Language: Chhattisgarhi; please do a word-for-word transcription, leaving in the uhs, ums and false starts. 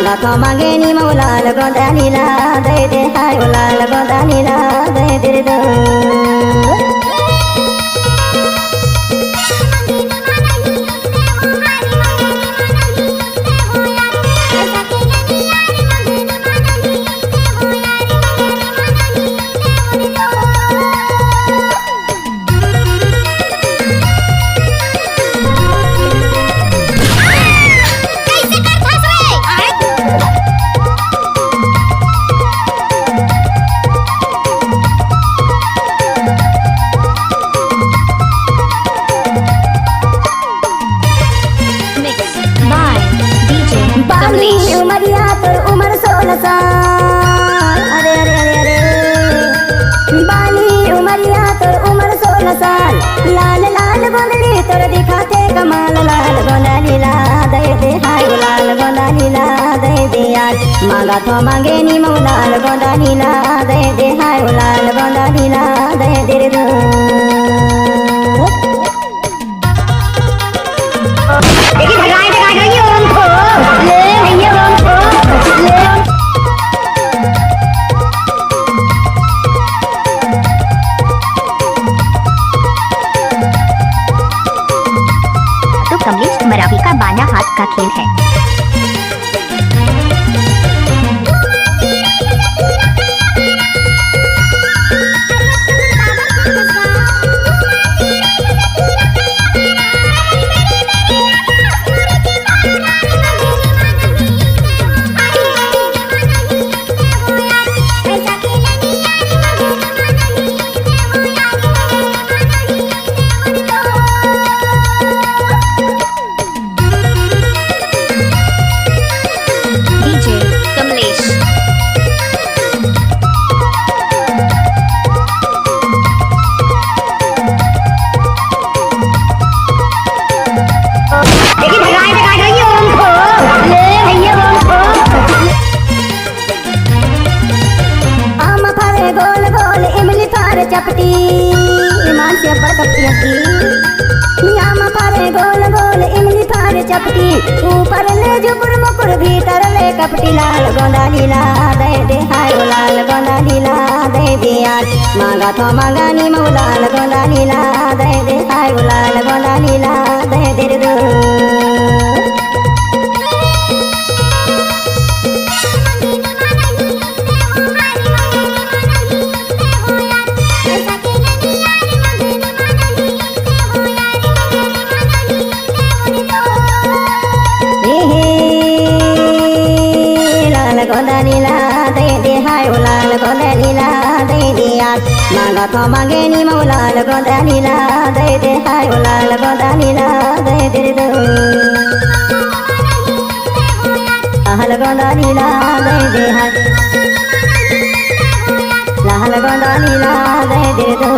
मांगथों मांगेनी मऊ लाल गोंदा लीला दे दे, हाय ओ लाल गोंदा लीला दे दे रे दो। Mix by D J बाली कमलेश। उमरिया तोर उमर सोलह साल। अरे, अरे, अरे, अरे। बाली उमरिया तोर उमर सोलह साल। लाल, लाल गोंदली तोर दिखाथे कमाल। लाल गोंदा लीला दे दे, हाय ओ लाल गोंदा लीला दे दे यार। मांगथों मांगेनी मऊ लाल गोंदा लीला दे दे, हाय ओ लाल गोंदा लीला दे दे रे दो। देखी भगवान से कहा गई ओम को, ले भैया ओम को, ले। तो कमलेश मरावी का बायां हाथ का खेल है। D J Kamlesh. देखी भगवान से कहा गई ओम को, ले भैया ओम को। आम फरे गोल गोल, इमली फरे चपटी। ईमान से अब्बड़ कपटी हकी। आम फरे गोल गोल, इमली फरे चपटी। ऊपर ले जुपुर मुपुर, भीतर ले कपटी। लाल गोंदा लीला दे दे, हाय ओ लाल गोंदा लीला दे दे यार। मांगथों मांगेनी मऊ लाल गोंदा लीला दे दे, हाय ओ लाल गोंदा लीला दे दे रे दो। हे, हे, लाल गोंदा लीला दे दे, हाय ओ लाल गोंदा लीला दे दे यार। मांगथों मांगेनी मऊ लाल गोंदा लीला दे दे, हाय ओ लाल गोंदा लीला दे दे रे दो। लाल गोंदा लीला दे दे, हाय। लाल गोंदा लीला दे दे रे दो।